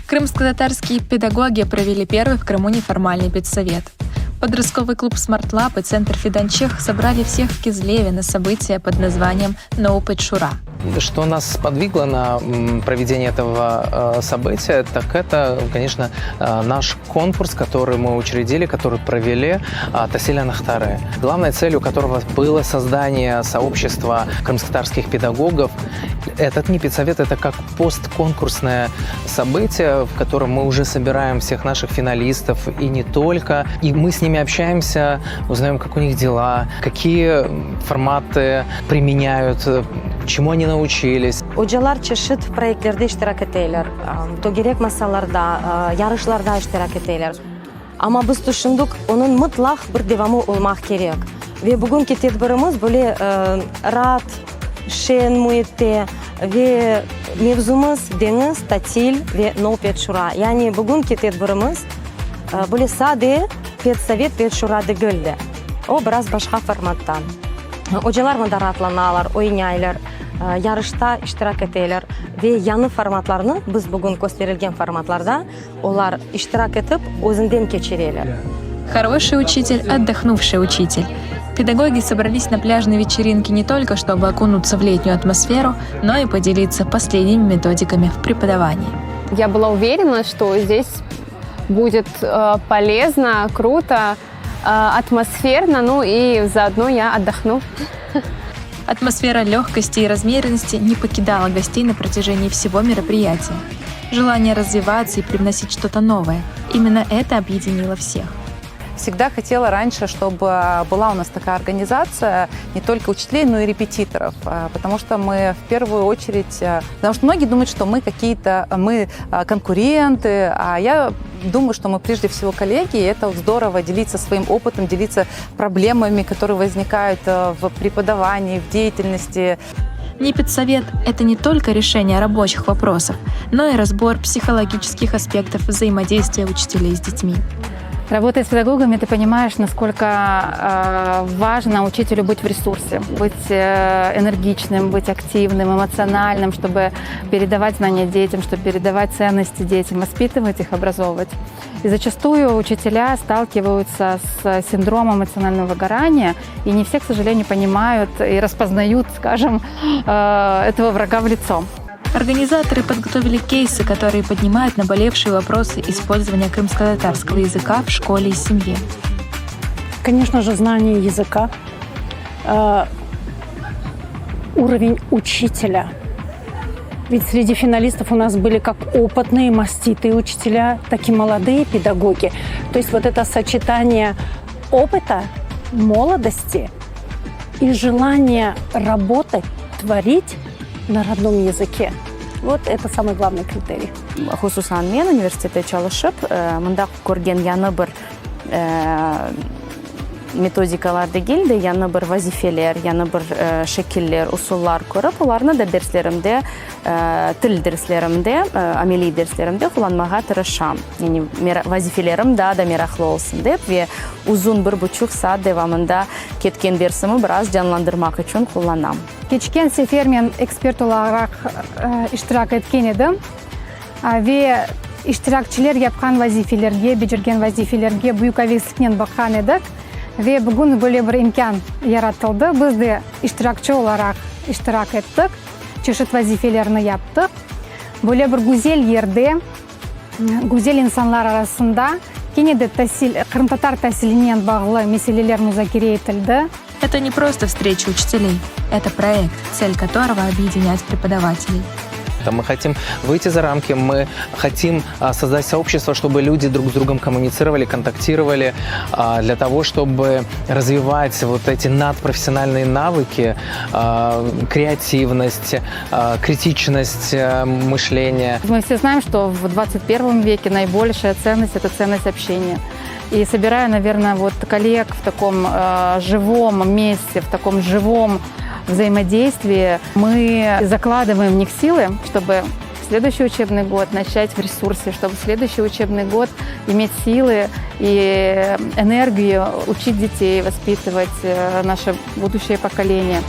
Крымско-татарские педагоги провели первый в Крыму неформальный педсовет. Подростковый клуб «Смарт Лаб» и Центр Фиданчех собрали всех в Кизлеве на событие под названием «No Петшура». Что нас сподвигло на проведение этого события, так это, конечно, наш конкурс, который мы учредили, который провели Tasil Anahtarı, главной целью которого было создание сообщества крымско-татарских педагогов. Этот НИПЕДсовет – это как постконкурсное событие, в котором мы уже собираем всех наших финалистов и не только. И мы с ними общаемся, узнаем, как у них дела, какие форматы применяют, чему они научились. Ocalar çeşit proyektlerde iştirak eteler, tögerek masalarda, yarışlarda iştirak eteler. Amma biz tüşündik, onıñ mıtlaq bir devamı olmaq kerek. Ve bugünki tedbirimiz böyle raat, şeñ müitte ve mevzumız deñiz, tatil ve No Petşura. Yani bugünki tedbirimiz böyle sade pedsovet, pedşura degil de. O biraz başqa formatta. Ocalar mında raatlanalar, oynaylar, yarışta iştirak eteler ve yañı formatlarnı, biz bugün kösterilgen formatlarda olar iştirak etip, özünden keçireler. Хороший учитель, отдохнувший учитель. Педагоги собрались на пляжной вечеринке не только чтобы окунуться в летнюю атмосферу, но и поделиться последними методиками в преподавании. Я была уверена, что здесь будет полезно, круто, атмосферно, ну и заодно я отдохну. Атмосфера легкости и размеренности не покидала гостей на протяжении всего мероприятия. Желание развиваться и привносить что-то новое – именно это объединило всех. Всегда хотела раньше, чтобы была у нас такая организация не только учителей, но и репетиторов, потому что мы в первую очередь, потому что многие думают, что мы какие-то, мы конкуренты, а я думаю, что мы прежде всего коллеги, и это здорово делиться своим опытом, делиться проблемами, которые возникают в преподавании, в деятельности. НИПЕДсовет – это не только решение рабочих вопросов, но и разбор психологических аспектов взаимодействия учителей с детьми. Работая с педагогами, ты понимаешь, насколько важно учителю быть в ресурсе, быть энергичным, быть активным, эмоциональным, чтобы передавать знания детям, чтобы передавать ценности детям, воспитывать их, образовывать. И зачастую учителя сталкиваются с синдромом эмоционального выгорания, и не все, к сожалению, понимают и распознают, скажем, этого врага в лицо. Организаторы подготовили кейсы, которые поднимают наболевшие вопросы использования крымско-татарского языка в школе и семье. Конечно же, знание языка, уровень учителя. Ведь среди финалистов у нас были как опытные, маститые учителя, так и молодые педагоги. То есть вот это сочетание опыта, молодости и желание работать, творить на родном языке. Вот это самый главный критерий. Hususan men universitette çalışıp, mında körgen yañı bir metodikalar degil de, yañı bir vazifeler, yañı bir şekiller, usullar körip, olarnı da derslerimde, til derslerimde, ameliy derslerimde qullanmağa tırışam. Yani vazifelerim daa da meraqlı olsun dep ve uzun bir buçuq saat devamında ketken dersimi biraz canlandırmaq içün qullanam. Keçken sefer men ekspert olaraq iştirak etken edim ve iştirakçiler yapqan vazifelerge, becergen vazifelerge büyük avesliknen baqqan edik. Ve bugün böyle bir imkân yaratıldı, biz de iştirakçi olaraq iştirak ettik, çeşit vazifelerni yaptıq. Böyle bir güzel yerde, güzel insanlar arasında kene de tasil, qırımtatar tasilinen bağlı meseleler muzakere etildi. Это не просто встреча учителей, это проект, цель которого объединять преподавателей. Мы хотим выйти за рамки, мы хотим создать сообщество, чтобы люди друг с другом коммуницировали, контактировали, для того, чтобы развивать вот эти надпрофессиональные навыки, креативность, критичность мышления. Мы все знаем, что в 21 веке наибольшая ценность – это ценность общения. И собирая, наверное, вот коллег в таком живом месте, в таком живом взаимодействии, мы закладываем в них силы, чтобы следующий учебный год начать в ресурсе, чтобы следующий учебный год иметь силы и энергию учить детей, воспитывать наше будущее поколение.